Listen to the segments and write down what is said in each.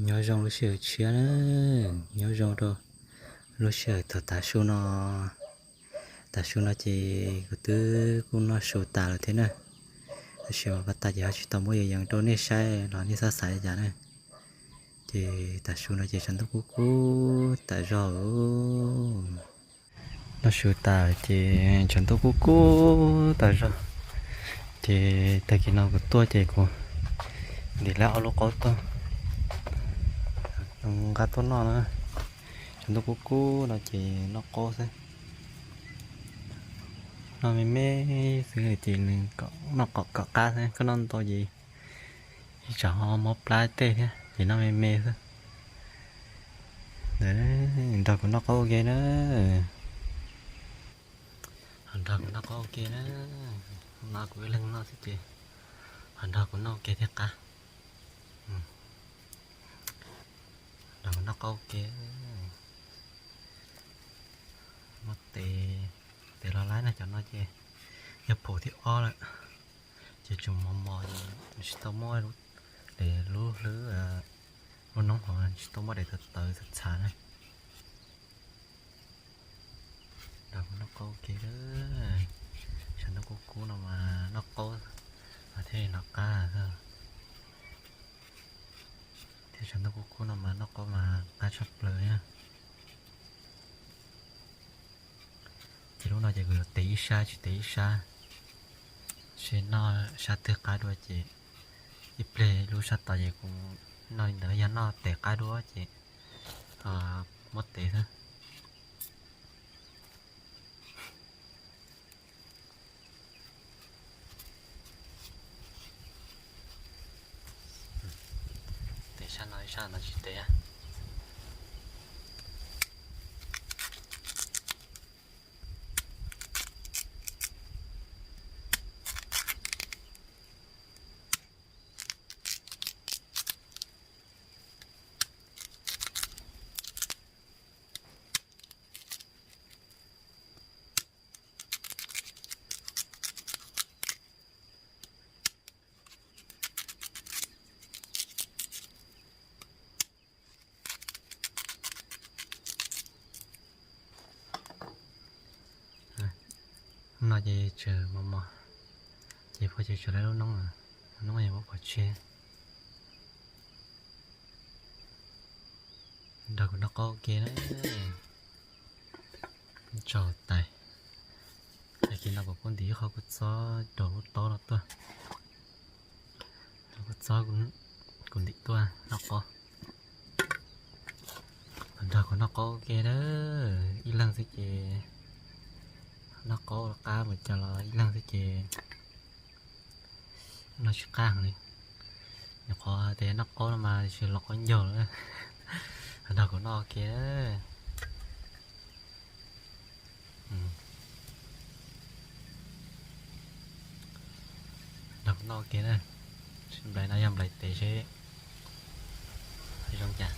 Nyob zoo lub sij hawm tshiab na, nyob zoo rau lub sij hawm thaum tav su no. Tav su no ces kuv twb kuj noj su tas lawm thiab na, tab sis mas pas tas ces ho tsis tau muab yees yees rau nej saib los nej txhob xav li cas na. Ces tav su no ces tshav ntuj kub kub tas zog. Noj su tas ces tshav ntuj kub kub tas zog. Ces tag kis no kuv tuaj ces kuv ntim lawm ob lub qaub tuaj nqa tuaj noj na. Tshav ntuj kub kub no ces noj qaub xwb. Noj me me xwb ces nws noj kom qab xwb, koj noj ntau ces ib tsam ho mob plab tej thiab ces noj me me xwb. Nrog kuv noj qaub ua ke na. Ho nrog kuv noj qaub ua ke na. No kuv ib leeg noj xwb ces ho nrog kuv noj ua ke thiaj qab. Nrog kuv noj qaub ua ke. Muab tes, tes los laib na, cov no ces yog phaum thib ob lawm. Ces tseem mos mos, tsis tau muab daim lub hlwb, lub noob hauv tsis tau muab daim tawv tawv txhav txhav na. Nrog kuv noj qaub ua ke. Tshav ntuj kub kub no mas noj qaub mas thiaj li noj qab. Thiab tshav ntuj kub kub no mas noj qaub mas qab tshaj plaws na. Ces lub no ces kuv yuav tes ib sab tsis tes ib sab, seb noj sab twg qab dua ces ib pliag lub sab tod ces kuv noj li ntawd, yog noj tes qab dua ces muab tes xwb. Tes sab no ib sab no tsis tes. No ces tseem mos mos, ces phob ces tsawv lawm lub noob, lub noob es muab pov tseg. Nrog kuv noj qaub ua ke na. Tsaus tais, tag kis no kuv kuj ntim ib qho kua txob rau hauv taub no tuaj. Kua txob kuv ntim tuaj noj qaub. Nrog kuv noj qaub ua ke na. Ib leeg xwb ces noj qaub qab mus cas los ib leeg xwb ces noj tsis qab heev li. Nyuam qhuav tias noj qaub no mas tsis los qaub ncaug lawm. Nrog kuv noj ua ke. Nrog kuv noj ua ke na. Nplais no yog nplais tes seb zoo cas.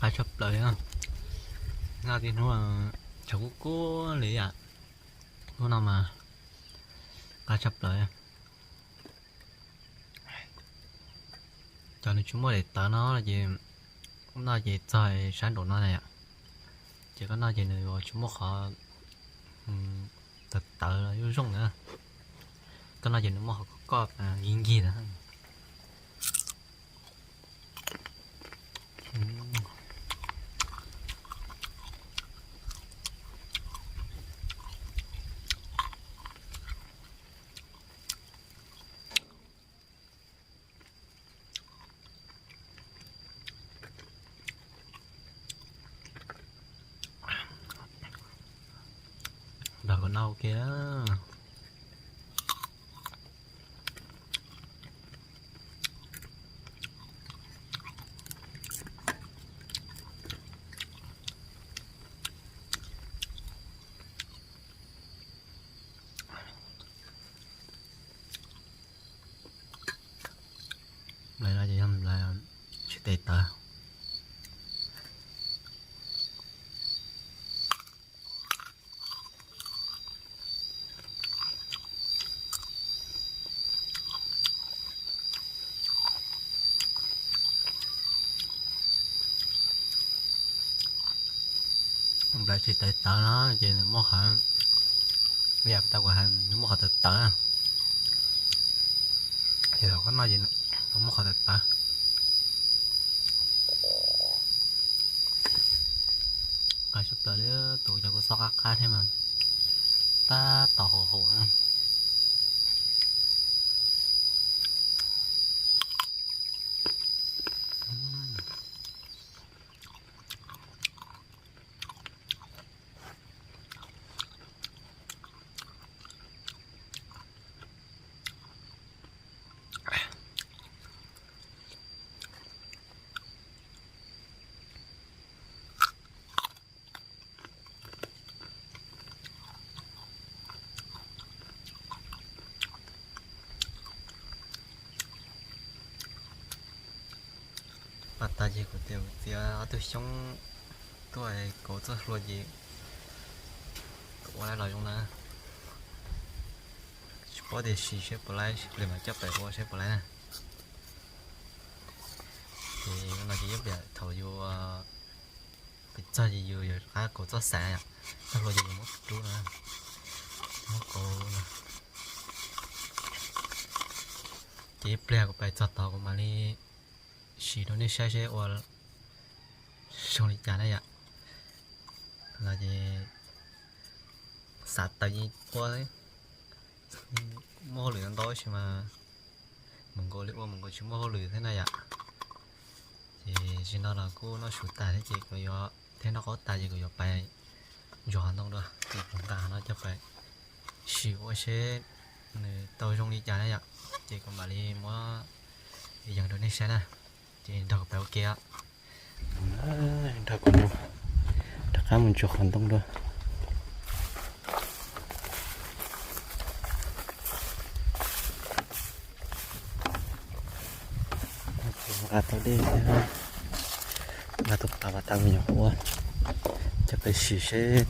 Qab tshaj plaws li. Noj tib hnub tshav kub kub li yam, hnub no mas qab tshaj plaws. Cov nws tsis muaj daim tawv no ces, noj ces txog sab nraum no na yom, ces koj noj ces nws yuav tsis muaj qhov tawv tawv zoo zoo na. Koj noj ces nws muaj qhov koj koj nkig nkig na. Nrog kuv noj ua ke. Nplai no ces yog nplai tsis tes tawv. Nplai tsis tes tawv no ces nws muaj qhov, yam tau kuv hais nws muaj qhov tawv tawv. Ces thaum koj noj ces nws muaj qhov tawv tawv. Qab tshaj plaws li, tus cov kua txob qab qab thiab mas tab tom huv huv. Pas tas ces kuv tias kuv txiav ob tug xyoob tuaj kauv txoj hlua ces kuv ua los zoo na. Tsis paub tias sim seb puas laib, sim pliag mas coj pem ua seb puas laib na. Ces no ces yeej pam thaum yus pem txog ces yus yuav rov qab kauv txoj xav yom, txoj hlua ces yus muab rub no, muab kauv no. Ces ib pliag kuv pais txog tod kuv mam li sim rau nej saib seb ua zoo li cas na yom. No ces xav tawm yeej ua, muaj hauj lwm ntau tab sis mas mus nkaus li ua mus nkaus tsis muaj hauj lwm thiab na yom. Ces zaum no los kuj noj su tas thiab ces kuv yuav, thiab noj qaub tas ces kuv yuav pais ntsuas qhov ntoo dua, ces kuv nqa qhov no coj pais sim ua seb nws tau zoo li cas na yom. Ces kuv mam li muab yees rau nej saib na. Ces nrog kuv pais ua ke os. Nrog kuv mus, rov qab mus ntsuas qhov ntoo dua. Nqa tau dej thiab, nqa tus pas pas tau me nyuam ua, coj pais sim seb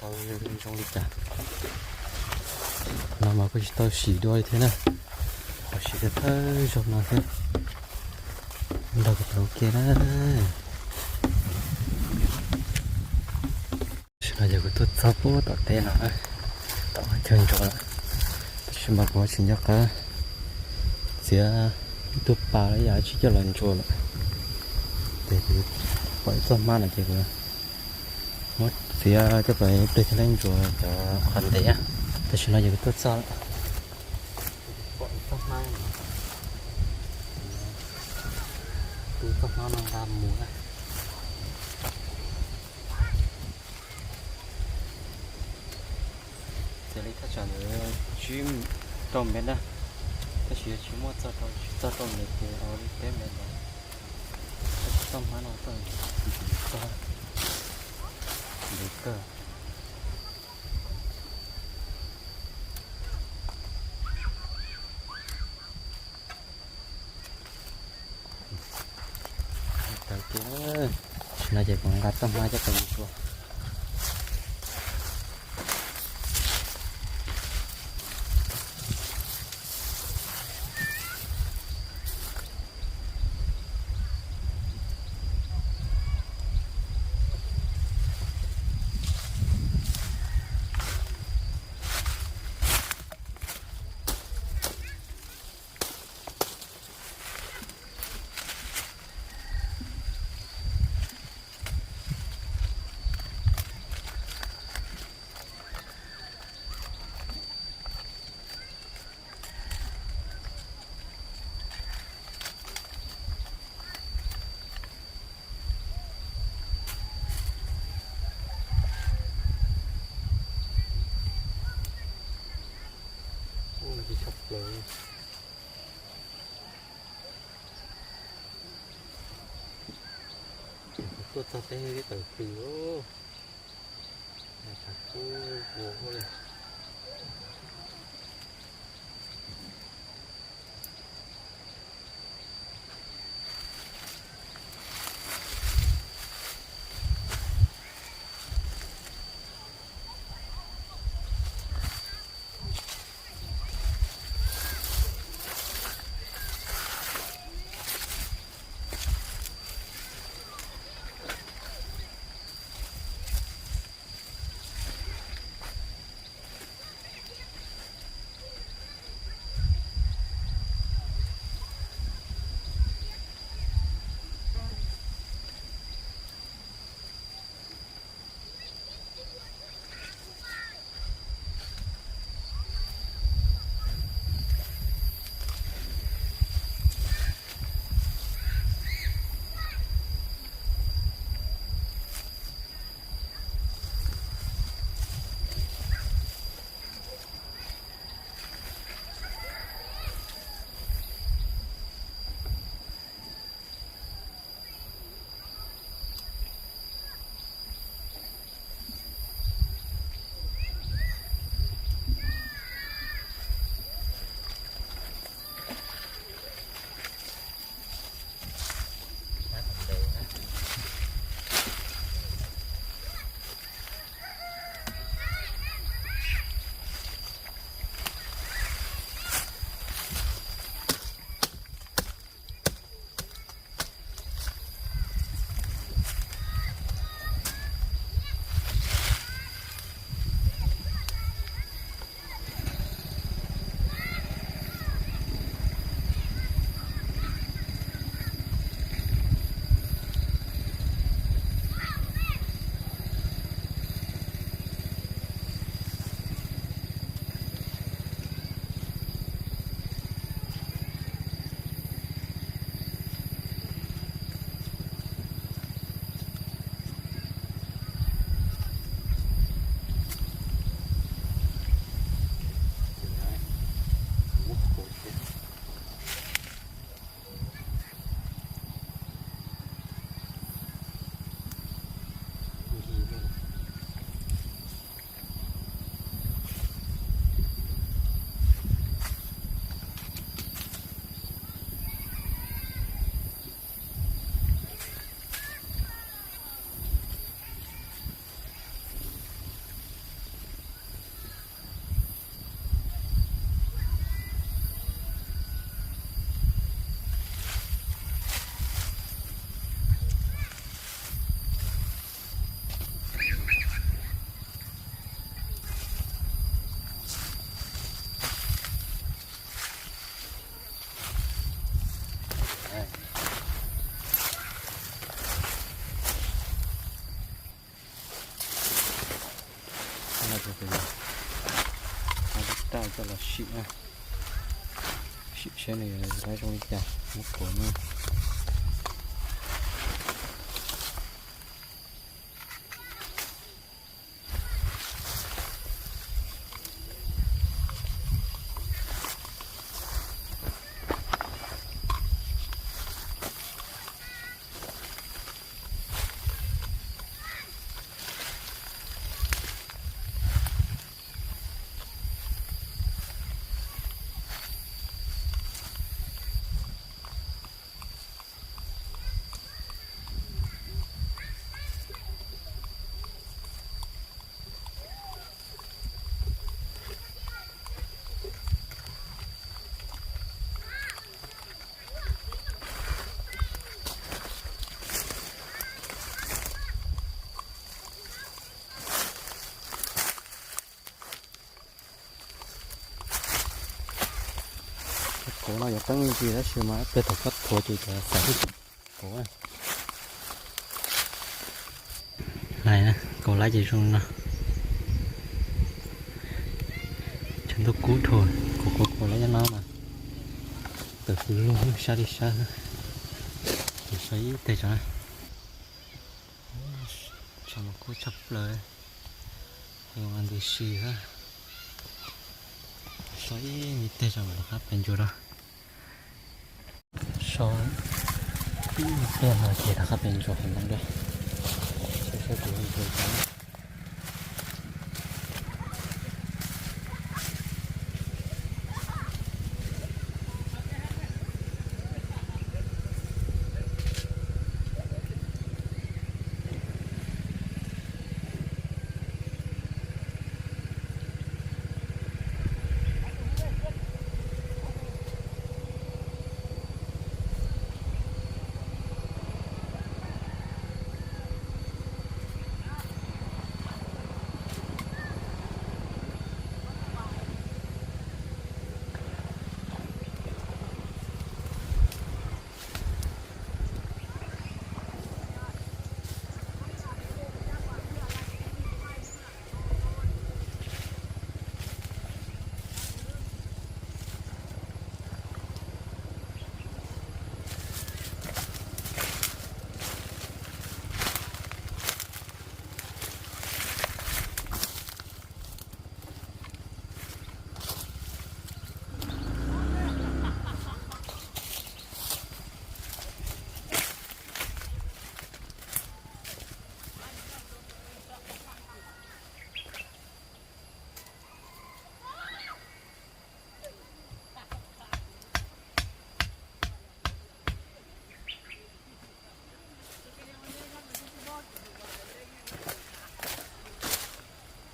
tau zoo li cas. No mas kuj tsis tau sim dua li thiab na, ho sim thawj zaug no thiab. Nrog kuv pais ua ke na. Tam sim no ces kuv tuaj txog puag tom teb no, tom qhov chaw ntsuas lawm, tab sis mas kuv tsis nco qab txiav ib tug pas los yam dab tsi coj los ntsuas lawm. Ces kuv pom ib txoj hmab no ces kuv muab txiav coj pais ib pliag thiaj li ntsuas cov qhov ntev. Tam sim no ces kuv tuaj txog lawm, pom ib txoj hmab no, tu txoj hmab no nqa mus na. Txiav li thaj tsam ntawd tsib rau mev na, tab sis yuav tsis muaj txog rau, tsis txog rau mev ces ua li peb mev ntawd. Tab sis txoj hmab no txoj ntev kawg. Tawm kiag, tam sim no ces kuv nqa txoj hmab coj pais ntsuas. Ub, no ces tshaj plaws. Tuaj txog teb tawm pw, tshav kub ua li. Tus no, raj coj los sim na, sim seb nws yuav zoo li cas, muab kuav no. Kauv no yuav qeeb me ntsis tab sis mas ib pliag thaum koj thuav ces cov xav kuv kauv lab ces zoo no. Tshav ntuj kub dhau, kauv kauv kauv lab nyob no mas tawm fws lug sab li sab. Ces so ib teg tso na. Tshav mas kub tshaj plaws, heev mas ntws si xwb. So ib me teg tso mam rov qab pem ntsuas rau. So ib me teg no ces rov qab pem ntsuas heev ntau dua. Saib saib kuv ntsuas tau.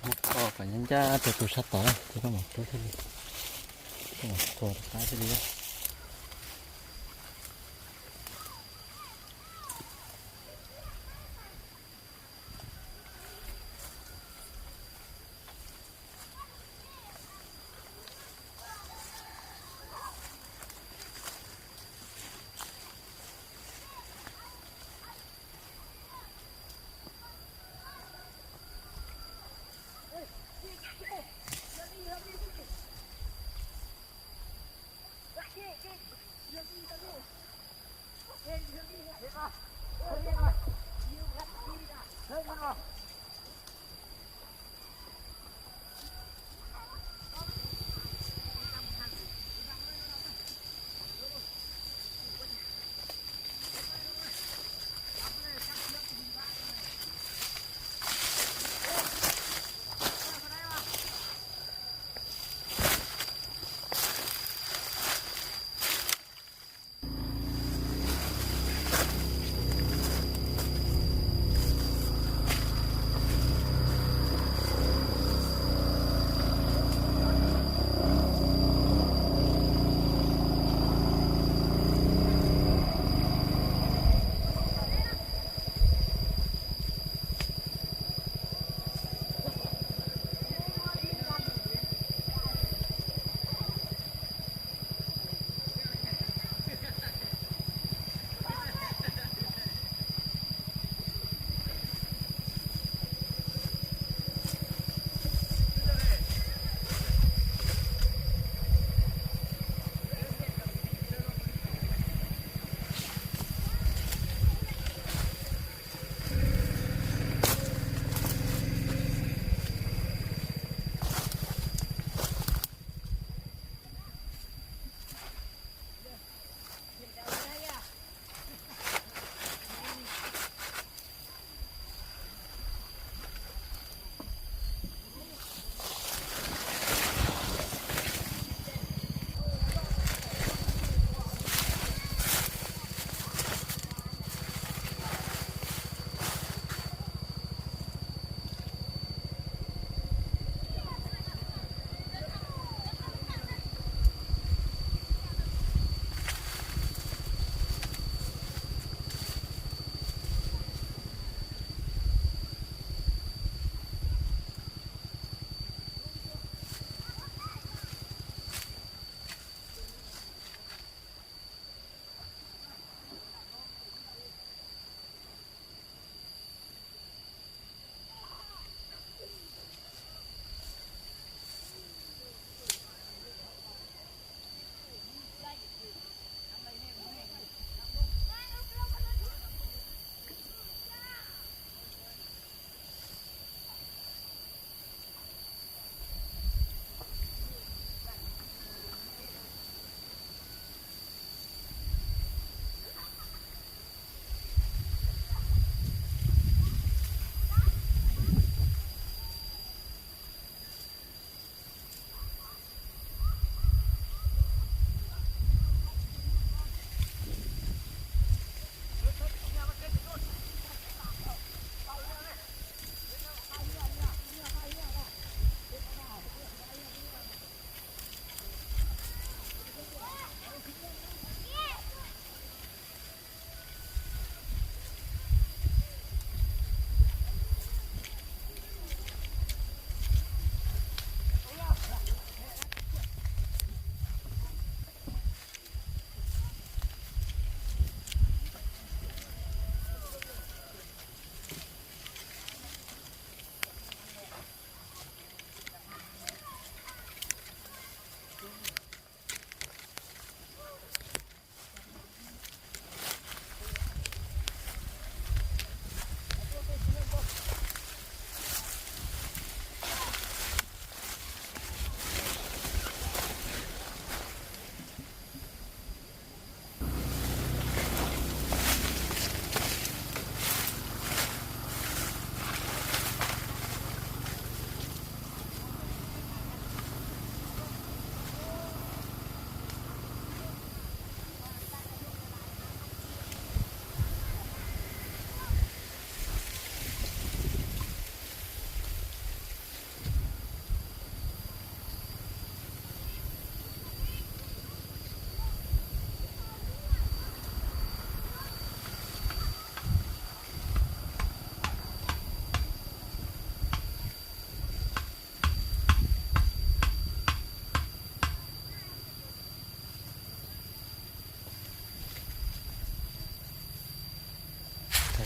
Muab kho kom ncaj ncaj rau tus sab tod ces koj mam rub thiaj li, koj mam rub rov qab thiaj li.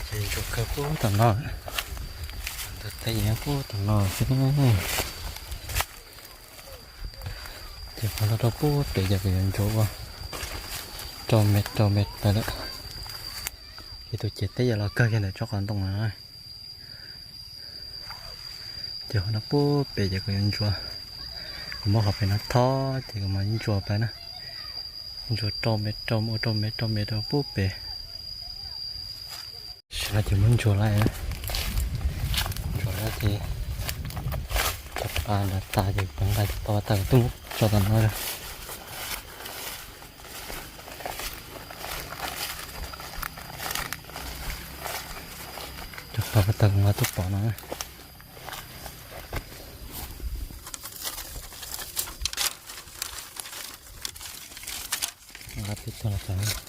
Ces ntsuas kawg pub tom no, ntawm teb yeej pub tom no xwb. Ces qhov no rau pub pem ces kuj yuav ntsuas ua rau me rau me tas lawm. Ces tus ciam teb yuav los kawg kiag ntawm tsob qhov ntoo no. Ces qhov no pub pem ces kuv yuav ntsuas, kuv muab qhov pem no thob ces kuv mam ntsuas pais na. Ntsuas rau me rau ua rau me rau me rau pub pem. Tam sim no ces muab ntsuas lawm, ntsuas lawm ces cov pa nrad tas ces kuv nqa cov pa tas kuv tuaj muab tso tom no. Cov pa tas kuv nqa tuaj pov no. Nqa peb txog los tas.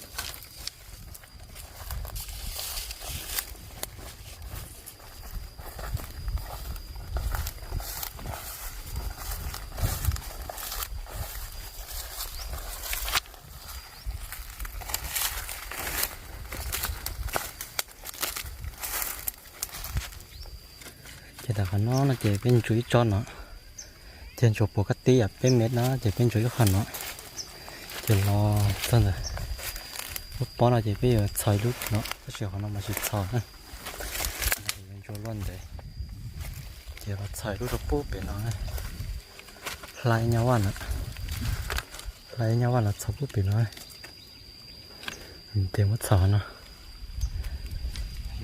Ces tam qhov no no ces peb ntsuas ib tsob no, ces ntsuas puas kab tib yam peb mev no ces peb ntsuas ib qho no, ces los txog ntawm lub pob no ces peb yuav txhos ib lub no tab sis qhov no mas tsis txhos na. Yuav ntsuas luaj ntev, ces los txhos ib lub rau pub pem no, hla ib nyuag vaj no, hla ib nyuag vaj los txhos pub pem no. Ces muab txhos no,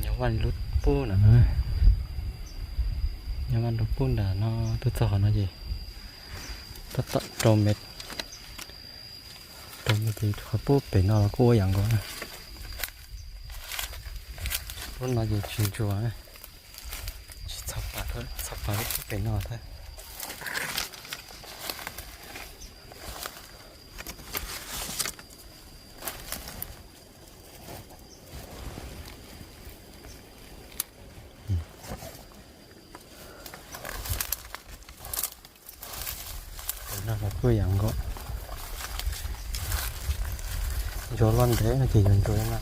nyuag vaj lub pub no, nyuag vaj lub pub nram no tuaj txog qhov no ces tab tom rau me, rau me ces qhov pub pem no los kuj ua yam nkaus. Lub no ces tsis ntsuas, tsis txhos pas, txhos pas lub pub pem no thiab. Tam no los kuj yam nkaus, ntsuas luaj ntev no ces yuav ntsuas no.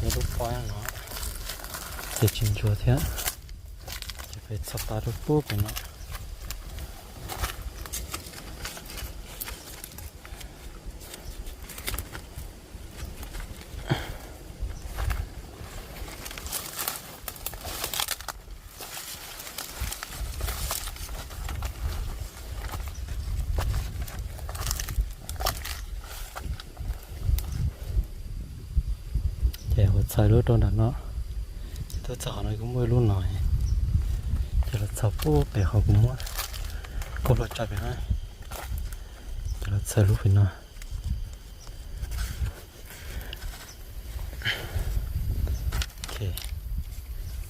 Lub pob no ces tsis ntsuas thiab, ces peb txhos pas rau pub pem no. Ces kuv txhos lub rau nram no, ces tuaj txog qhov no kuj muaj ib lub no, ces los txhos pub pem qhov kuv muab kuj hlua tso pem no, ces los txhos lub pem no.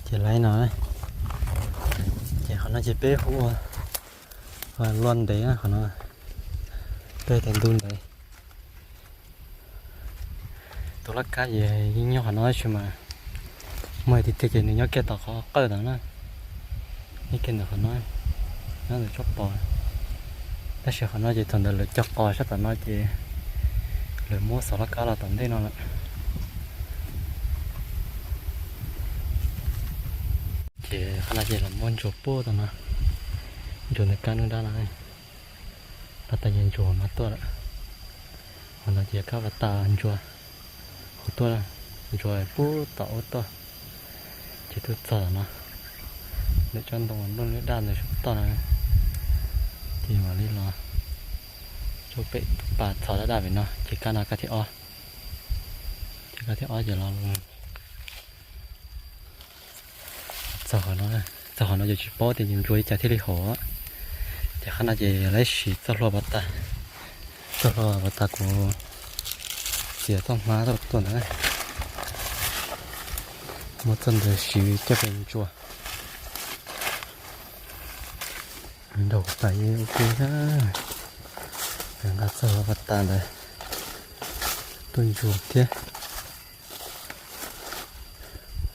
Ces laib no, ces qhov no ces peb hu ua luaj ntev qhov no, peb tias ntug ntev. Tus laj kab ces yeej nyob qhov no tab sis mas muaj tiag tiag ces nws nyob kiag tom qhov qawj ntawd na, nyob kiag ntawm qhov no, nyob ntawm tsob pos. Tab sis qhov no ces thaum ntawd lawv cog qos sab tom no ces lawv muab xov laj kab los tom ntej no lawm. Ces qhov no ces los muab ntsuas pub tom no, ntsuas ntawm kab nruab nrab no, pas tas ces ntsuas no tuaj lawm. Qhov no ces kab pas tas ntsuas hauv tuaj, ntsuas pub tom ub tuaj, ces tuaj txog no, ntawm tsob ntoo nplooj liab daj ntawd sab toj no, ces mam li los rau pem pas txhos daj daj pem no ces kab no kab thib ob, ces kab thib ob ces los txog qhov no, txog qhov no ces tsis paub tias yus ntsuas li cas thiaj li haum. Ces qhov no ces lawv siv txoj hlua pas tas, txoj hlua pas tas kuv txiav txoj hmab tuaj ntawd, muab txoj ntawd siv coj pes ntsuas nraum tas ua ke thiab. Nqa txog lub pas tas ntawd tuaj ntsuas thiab.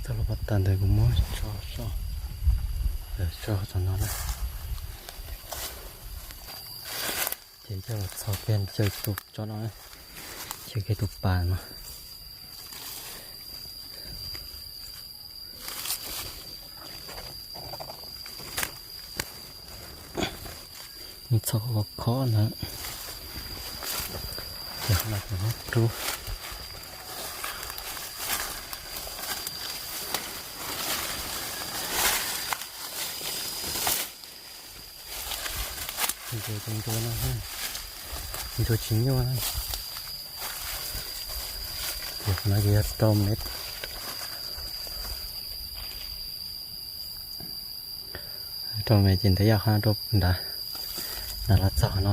Txog lub pas tas ntawd kuv muab tso, tso tom no na. Ces coj los txhos kiag, xyaw tus tso no, xyaw kiag tus pas no. Txhos khov khov ntawd, ces qhov no ces muab rub. Ntsuas ces ntsuas no, ntsuas tsis nyuaj na. Ces qhov no ces yog rau mev, rau mev ces ntev yog qhov no rau nrad, nrad los txog qhov no,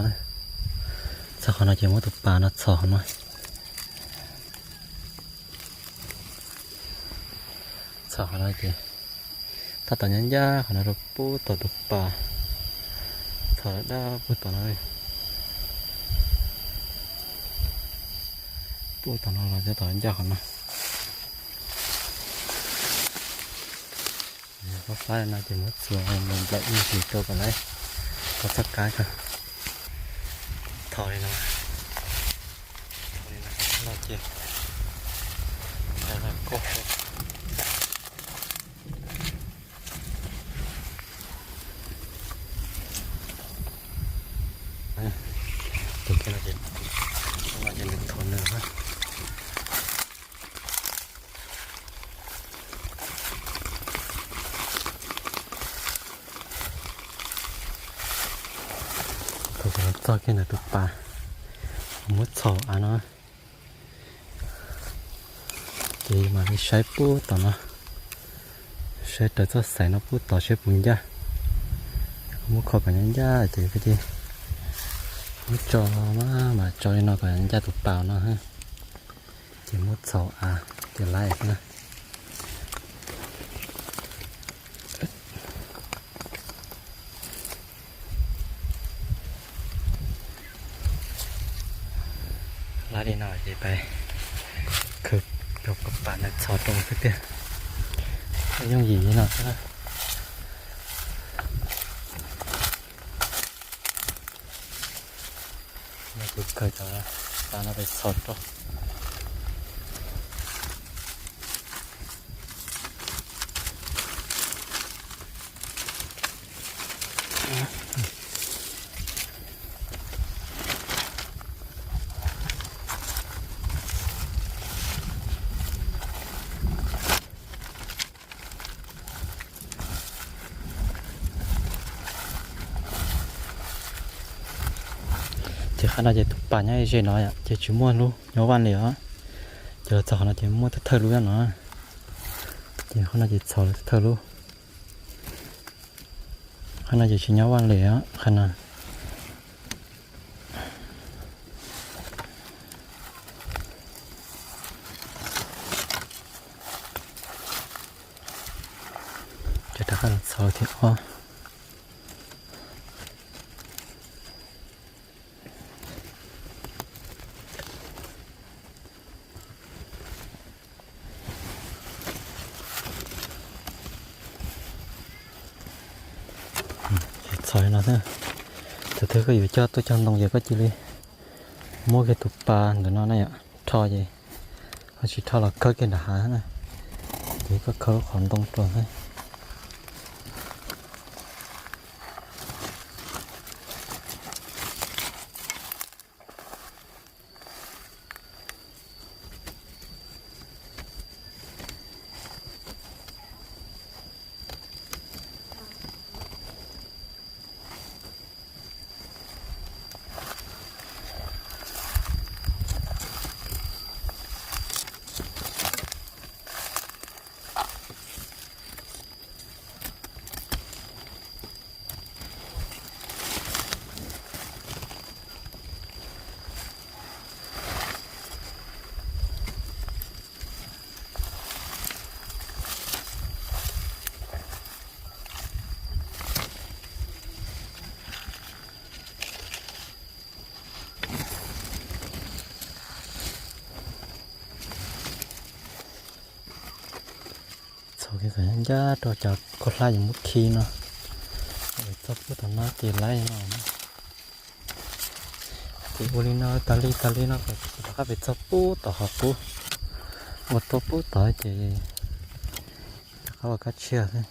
txog qhov no ces muab tus pas no txhos qhov no. Txhos qhov no ces tab tom ncaj ncaj qhov no rau pub tom tus pas, txhos dab pub tom no, pub tom no los cov tom ncaj qhov no. Fab fab no ces muab txuas nplawm nplawm ib ntsis rau kom lawv tau txoj kab tso. Txhos li no, txhos li no no ces koj tus kiag no ces, no ces nws txhos nws na. Thaum txog kiag ntawm tus pas muab txhos av no, ces mam li saib pub tom no, saib raws txoj xaim no pub tod seb puas ncaj. Muab kho kom ncaj ncaj ces peb muab tso, mam tso li no kom ncaj tus pas no, ces muab txhos av ces laiv xwb na. Laiv li no ces peb khaws cov pas ntawd txhos rau xwb tiag. Yooj yim li no xwb na. No kuv khaws cov pas no peb txhos rau. Ces qhov no ces tus pas nyob ze no ces tsis muaj lub nyob vaj li os. Ces los txog qhov no ces muaj thawj thawj lub no. Ces qhov no ces txhos thawj lub. Qhov no ces tsis nyob vaj li os, qhov no. Ces rov qab los txhos thiab os. Txhos li no xwb. Thaum twg koj yuav cog tuaj cog ntoo ces koj cia li muab kiag tus pas ntawm no na yom, rho ces, ho tsis rho los khawb kiag nram hav na, ces koj khawb lub qhov ntoo rau xwb. Ncaj rau cov khaub hlab yuav muab khi no, txog pub tom no ces laib no. Ces ua li no tas li tas li no, rov qab pem txog pub tom qhov qub, ua tuaj pub tod ces rov qab ua kab tshiab xwb.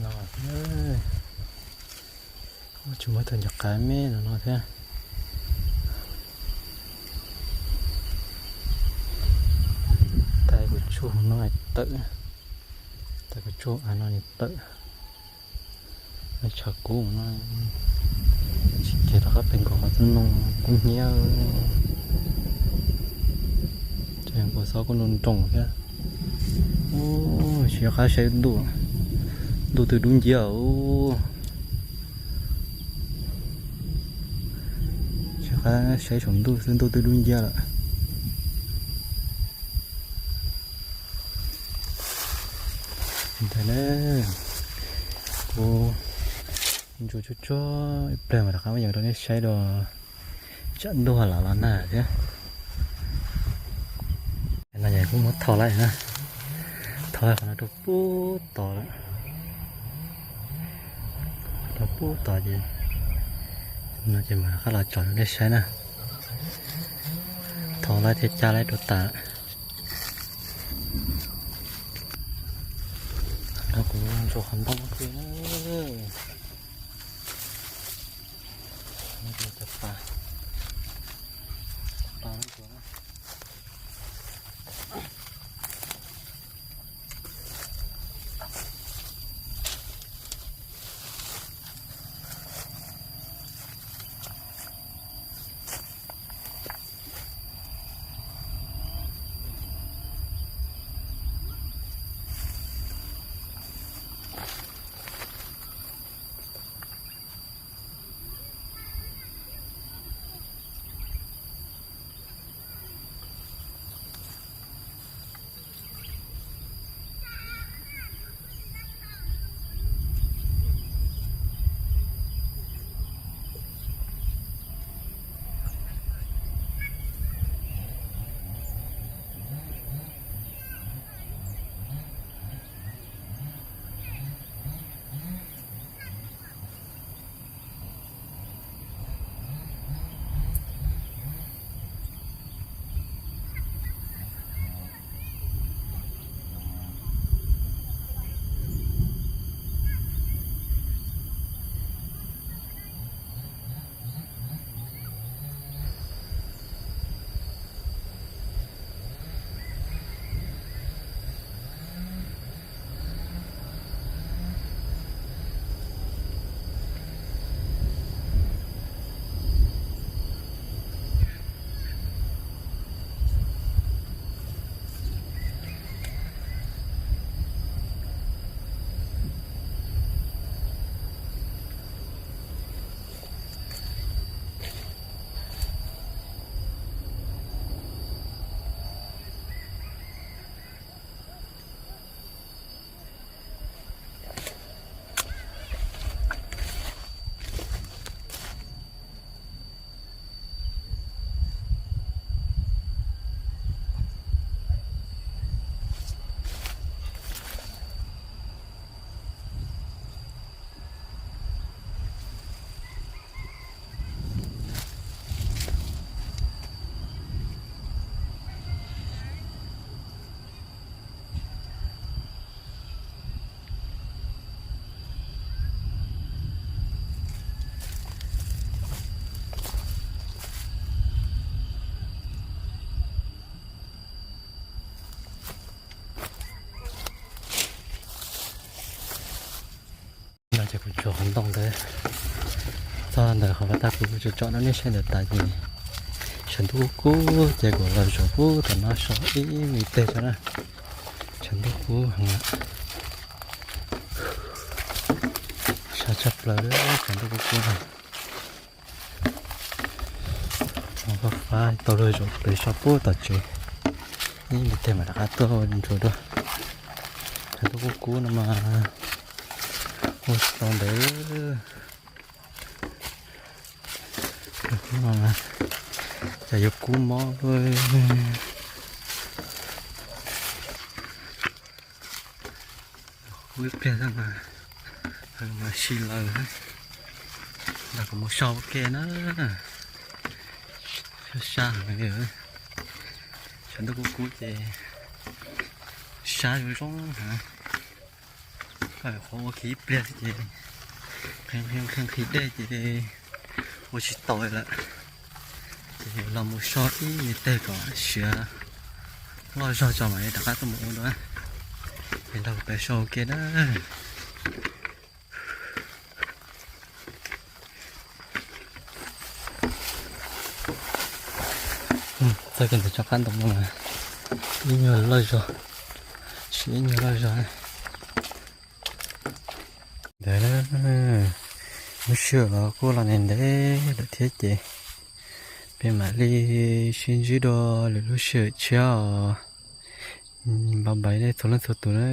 No, tsis muaj tus nco qab me no no thiab. Tais kuv tsuj no tawm, tais kuv tsuj av no tawm. Tshav kub no, tsis ces rov qab pem nkaus qhov txoj noo kub hnyiab. Ces nkaus xob kuj nroo nroo thiab. Tsis qab saib ntuj, ntuj twb dub nciab. Tsis qab saib saum ntuj xwb, ntuj twb dub nciab lawm. Ntawd na, kuv ntsuas tsuag tsuag ib pliag mas rov qab muab yees rau nej saib dua tsam ntuj los los nag thiab. No yog kuv muab tho laij na, tho qhov no rau pub tod lawm, rau pub tod ces no ces mam rov qab los tsom rau nej saib na. Tho laij thiab cab laij rau tas. No kuv ntsuas qhov ntoo no, cov pas, cov pas ntsuas na. No ces kuv tsuas qhov ntoo ntawd txog ntawm qhov pas tag kuv tsom rau nej saib ntawm tas ces tshav ntuj kub kub ces kuv los zaum pub tom no so ib me teg tso na. Ntuj kub heev, sab tshaj plaws li, tshav ntuj kub kub no. Fab fab tau luag zaum pem so puag tom tsev, ib pliag teg mam rov qab tuaj ntsuas dua. Tshav ntuj kub kub no mas ua tsis tau ntev. Hnub no cas yuav kub mob luaj. Kub ib pliag xwb mas, mas si lawm. Nrog kuv mus so ua ke na. Sab heev li, tshav ntuj kub kub ces sab zoo zoo heev. Koj qhov ua kiag ib pliag xwb ces qhia qhia nqhis dej ces ua tsis tau lawm. Ces los mus so ib me teg kom siav loj zog tso mam li rov qab tuaj mus ua dua. Ces nrog kuv peb so ua ke na. Txog kiag ntawm tsob qab ntoo no mas ib nyuag loj zog, siav ib nyuag loj zog. Ntawd na, lub sij hawm los kuj los ntev ntev lawm thiab ces peb mam li sib ntsib dua lwm lub sij hawm tshiab os. Npaj npaj nej txhua leej txhua tus na.